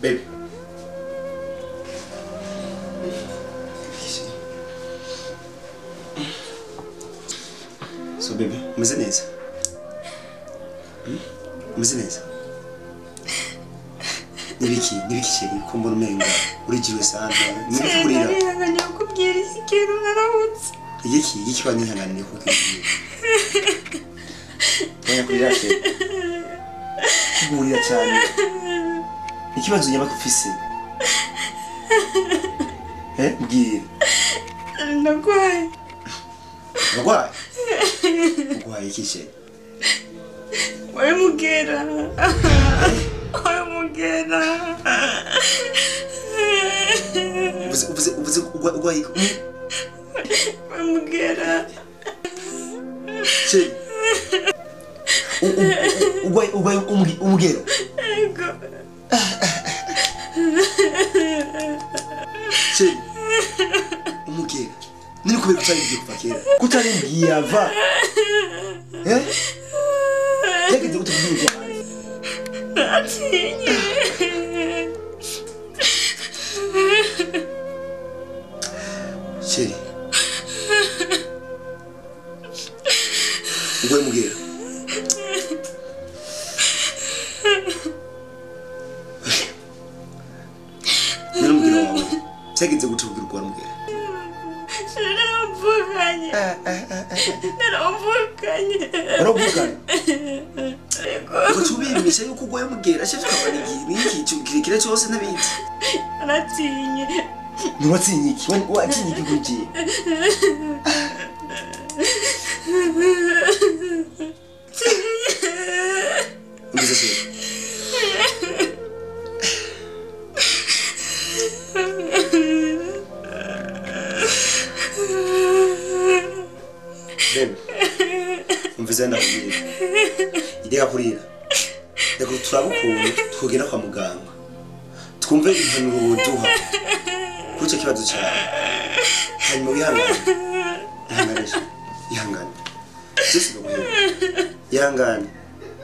Baby. So baby, umeze neza? Umeze neza? Nibiki chéri, ko mbona umenga urijiwe sana. Nibiki kurira? Nihangane kukubwira ikintu naramutse. Igiki wanihanganiye kukubwira? Oya kurira chéri. Kurira cyane. Ikibazo nyabako ufise? Mbwira. Ndagwaye. Ndagwaye? Urwaye iki chéri? Oya mugera. Oya mugera. Uvuze urwaye iki? Oya mugera. Chéri. Urwaye umugera? Ego. Chéri. Umugera. Nini kubera kutarimbwiye kuva kera? Kutarimbwiye ava? Yagenze gute kugira urwaye? Natinye. Chéri. Urwaye umugera. Nini umugera wawe? Cyagenze gute kugira urwaye umugera? Naravuganye. Naravuganye. Naravuganye. Ugaca ubimisha yuko urwaye umugera chef tukabona iki kirekire cyose ntabizi. Naratinye. Ntiwatinye iki? Watinye iki kuri jewe? Umvise chéri. Baby, umvise ndakubwira. Ideka kurira. Reka turabe ukuntu twogera kwa muganga. Twumve impanuro woduha kuri icyo kibazo cyawe. Hanyuma wihangane. Ihangane. Ihangane. Jesse ndaguheba. Ihangane.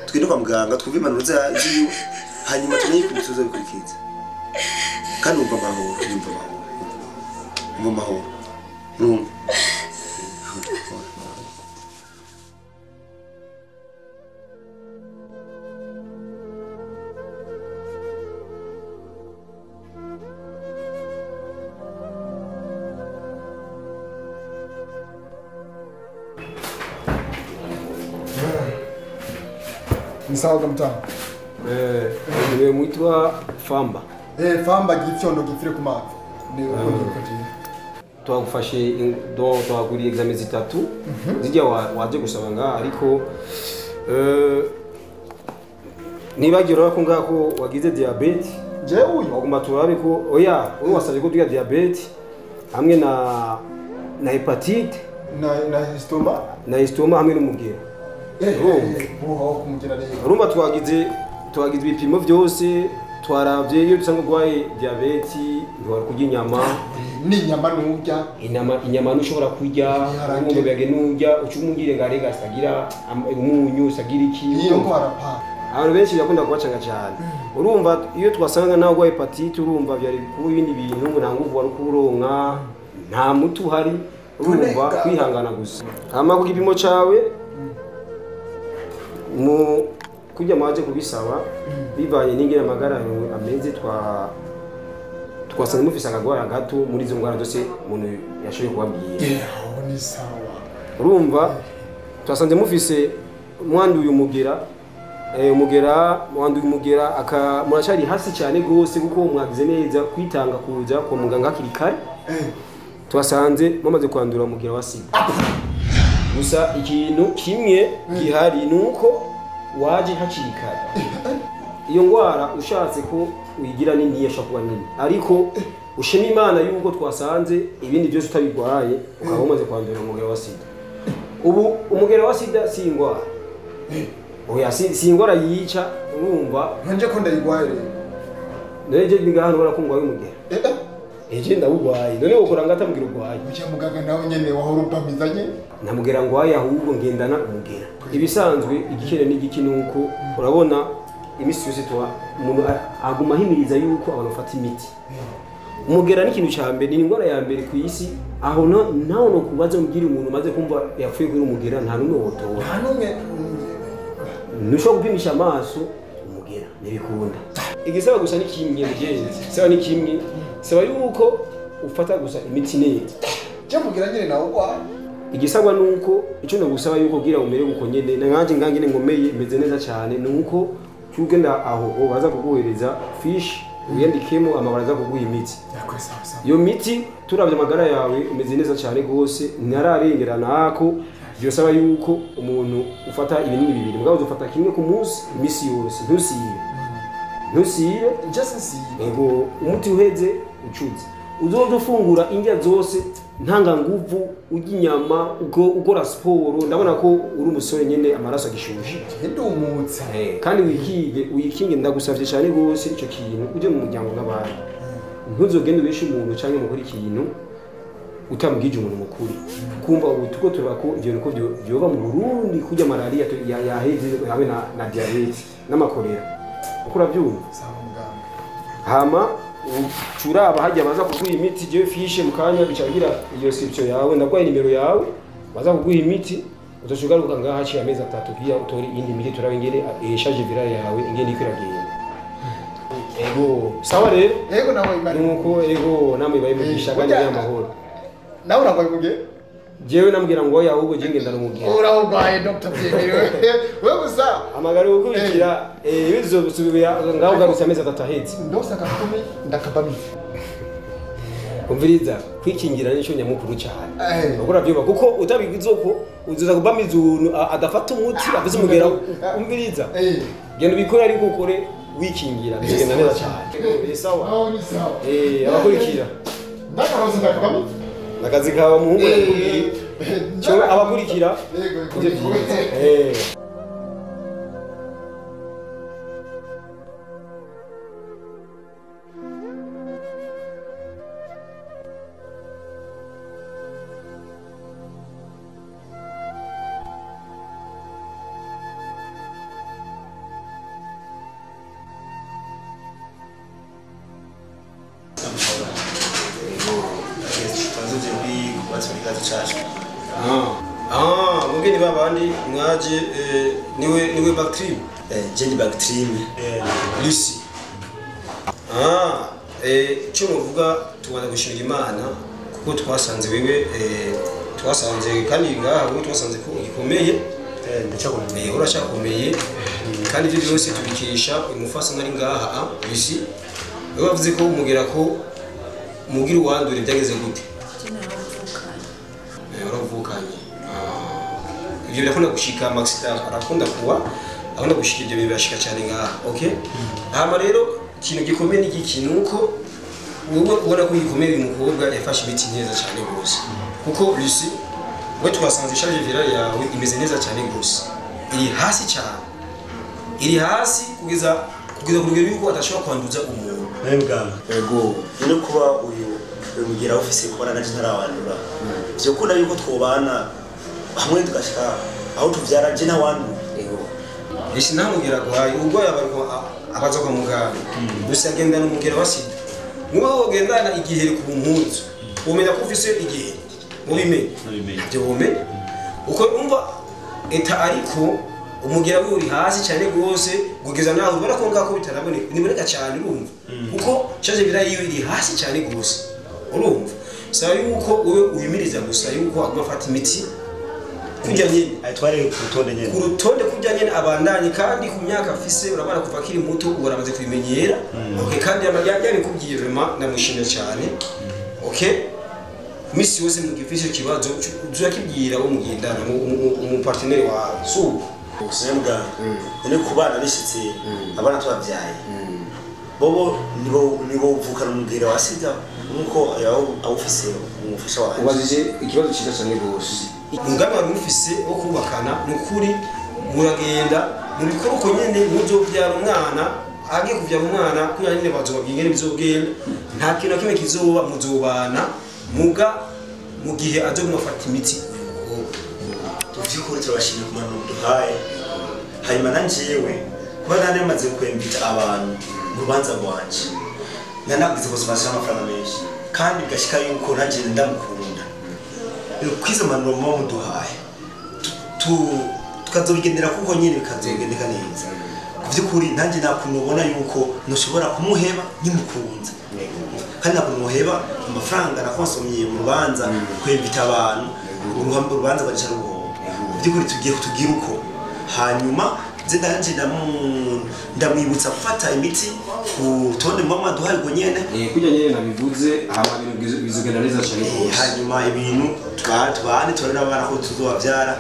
Tugende kwa muganga twumve impanuro ziwe. Hanyuma tumenye ukuntu tuzobikurikiza. Kandi wumva amahoro, wumva amahoro. Wumva amahoro. Urumva? Ni sawa mtamu. Niwe mwitwa Famba. Famba gifyondo gifire ku mavi. Ni uko niko je. Twagufashe do twaguriye examen zitatu. Zijya waje gusaba nga ariko nibagira ko ngako wagize diabete. Je uyu waguma turabe ko oya uyu wasabye ko tugira diabete hamwe na hepatite na histoma na histoma hamwe n'umugera. Urumva twagize ibipimo byose twaravye iyo dusanga urwaye diabete ntiwari kurya inyama n'inyama nurya inyama ntushobora kurya urumva byage nurya uca umugire ngo arega asagira umunyu usagira iki iyo ndwara pa abantu benshi birakunda kubacanga cyane. Urumva iyo twasanga nawe urwaye hepatite urumva byari kuba ibindi bintu nta nguvu wari kuronka nta muti uhari urumva kwihangana gusa. Hama ku gipimo cawe mu kujya mwaje kubisaba bivanye n'ingene amagara yawe ameze twasanze mufise akagwara gato muri izo ngwara zose umuntu yashoboye kubabwira. Ni sawa. Urumva twasanze mufise mwanduye umugera mwanduye umugera aka muracari hasi cyane gose kuko mwagize neza kwitanga kuza kwa muganga hakiri kare. Twasanze mumaze kwandura umugera wa sida. Gusa ikintu kimwe gihari nuko waje hakiri kare. Iyo ngwara ushatse ko uyigira nini yashobora kuba nini ariko ushima Imana yuko twasanze ibindi byose utabigwaye ukaba umaze kwandura umugera wa sida. Ubu umugera wa sida si ingwara. Oya si ingwara yica urumva nje ko ndayigwaye rero. Neje ndinga hano barakungwaye umugera. Eje ndawugwaye none wokora ngatamubwira ugwaye. Ucya muganga nawe nyene wahora upamizanye namugera ngwaye ahubwo ngendana umugera. Ibisanzwe igikene n'igiki nuko urabona Imisi yose tuwa umuntu aguma ahimiriza yuko abantu bafata imiti. Umugera ni ikintu cya mbere, ni indwara ya mbere ku isi aho nawe no kubaza umbwira umuntu umaze kumva yapfuye kuri umugera nta n'umwe wotora. Nta n'umwe. Ntushobora gupimisha amaso umugera ntibikunda. Igisaba gusa ni kimwe mugenzi, saba ni kimwe, saba yuko ufata gusa imiti neza. Je mugira nyine nawe ugwa. Igisabwa nuko icyo ndagusaba yuko kugira umere uko nyene nanje ngangene ngomeye meze neza cyane nuko cyugenda aho baza kuguhereza fish uyandikemo amabara aza kuguha imiti. Iyo miti turavye amagara yawe umeze neza cyane gose ntararengerana ako byosaba yuko umuntu ufata ibinini bibiri mugabo uzofata kimwe ku munsi imisi yose ntusibe. Ntusibe just nsibe. Ego umuti uheze ucuze. Uzoza ufungura indya zose ntanga nguvu urya inyama ukora siporo ndabona ko uri umusore nyene amaraso agishushe. Ndumutse. Kandi wikige uyikinge ndagusavye cyane gose ico kintu uje mu muryango n'abantu. Ntuzogende ubeshe umuntu canke mukora ikintu utamubwije umuntu mukuru. Kumva ubu tuko turaba ko ivyo niko byoba mu Burundi kurya malaria yaheze hamwe na diabete n'amakorera. Uko uravyumva? Sawa muganga. Hama curaba hajya baza kuguha imiti je fishe mukanya bicagira iyo scripture yawe ndagwaye nimero yawe baza kuguha imiti uzocugaruka ngaha haciye amezi atatu kugira utore iyindi miti turabe ingene charge virale yawe ingene iko iragenda. Ego sawa rero. Ego nawe imana nuko ego namwe baye mugisha kandi y'amahoro. Nawe uragwaye muge? Jewe namubwira ngo oya ahubwo je ngenda n'umugira. Uragwaye Dr. Byemere. Wewe gusa amagara ukurikira bizosubira ngaho ugarutse amezi atatu ahetse. Ndose akakumi ndakabamiza. Umviriza kwikingira nico nyamukuru cyane. Ukora byoba kuko utabigize uko uzoza kubamiza umuntu adafata umuti avuze umugera umviriza. Genda ubikore ariko ukore wikingira bigenda neza cyane. Sawa. Aho ni sawa. Abakurikira. Ndakaroze ndakabamiza. Nakazi kawe muhungu yakubwiye. Cyo abakurikira. Yego. Mugeni babandi mwaje niwe Bactrim. Jenny Bactrim. Lucy. Cyo muvuga tubana gushimira Imana kuko twasanze wewe twasanze kandi ngaha wewe twasanze ko gikomeye. Ndacyakomeye. Uracyakomeye. Kandi ibyo byose tubikisha umufasa nari ngaha Lucy. Wewe bavuze ko umugera ko mugira uwandure byageze gute? Uravukanye. Ibyo birakunda gushika Max arakunda kuwa akunda gushika ibyo birashika cyane ngaha. Okay? Hama rero ikintu gikomeye ni iki nuko wowe ubona ko gikomeye uyu mukobwa yafashe imiti neza cyane gose. Kuko Lucy we twasanze charge virale yawe imeze neza cyane gose. Iri hasi cyane. Iri hasi kugeza ku rugero yuko atashobora kwanduza umuntu. Muganga. Yego. Rero kuba uyu mugira office kubona naje ntarawandura. Byo kunda yuko twobana hamwe tugashika aho tuvyara je nawandu. Yego. Isi namugera guhaye ubwo yabariko abaza kwa muganga. Gusa agenda n'umugera wa sida. Muba wogendana igihe ku mpunzu. Umenya ko ufise igihe. Mubimenye. Ntabyo womenye. Uko umva eta ariko umugera we uri hasi cyane gose kugeza naho ubona ko ngako bitaraboneka. Niboneka cyane urumva. Kuko charge virale yiwe iri hasi cyane gose. Urumva. Saba yuko wewe uyimiriza gusa yuko aguma afata imiti kujya nyine ayitware ku rutonde nyine. Ku rutonde kujya nyine abandanye kandi ku myaka afise urabona kuva akiri muto uramaze kubimenyera. Okay kandi yabikubwiye vraiment ndamushimira cyane. Okay? Misi yose mu gifishe kibazo uzakibwira wo mugendana mu partenaire wawe. So muganga. None kubana bishitse abana twabyaye. Bobo nibo uvukana umugera wa sida nkuko awufise umufasha wawe. Ubajije ikibazo cyiza cyane gose. Umugambi wari mufise wo kubakana nukuri muragenda mubikora uko nyene muzovyara umwana agiye kuvyara umwana kugira nyene bazobabwira ingene bizogenda nta kintu na kimwe kizoba muzobana muga mu gihe azoguma afata imiti. Tuvyukuri turabashimira ku mpanuro muduhaye. Hanyuma na njyewe Kuba nari maze kwembita abantu mu rubanza rwanje, nanagize consommation y'amafaranga menshi, kandi bigashika yuko nanjye ndamukunda. Rero kwizo mpanuro muba muduhaye, tukazobigendera kuko nyine bikazogendeka neza. Ku by'ukuri nanjye nta kuntu ubona yuko ntushobora kumuheba nkimukunze, kandi nta kuntu muheba amafaranga nakonsomye mu rubanza kwembita abantu, urubanza rwaca ruhomba. Ku by'ukuri tugiye kutugira uko, hanyuma nze nanjye ndamwibutsa gufata imiti ku rutonde muba mwaduhaye ubwo nyene. Kurya nyene nabivuze, hama ibintu bizogenda neza cyane rwose. Hanyuma ibintu tubane, turabona abana ko tuzobavyara,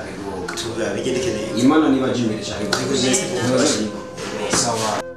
tubigendeke neza. Imana niba aje imbere cyane Yego, rwose. merci beaucoup. Sawa.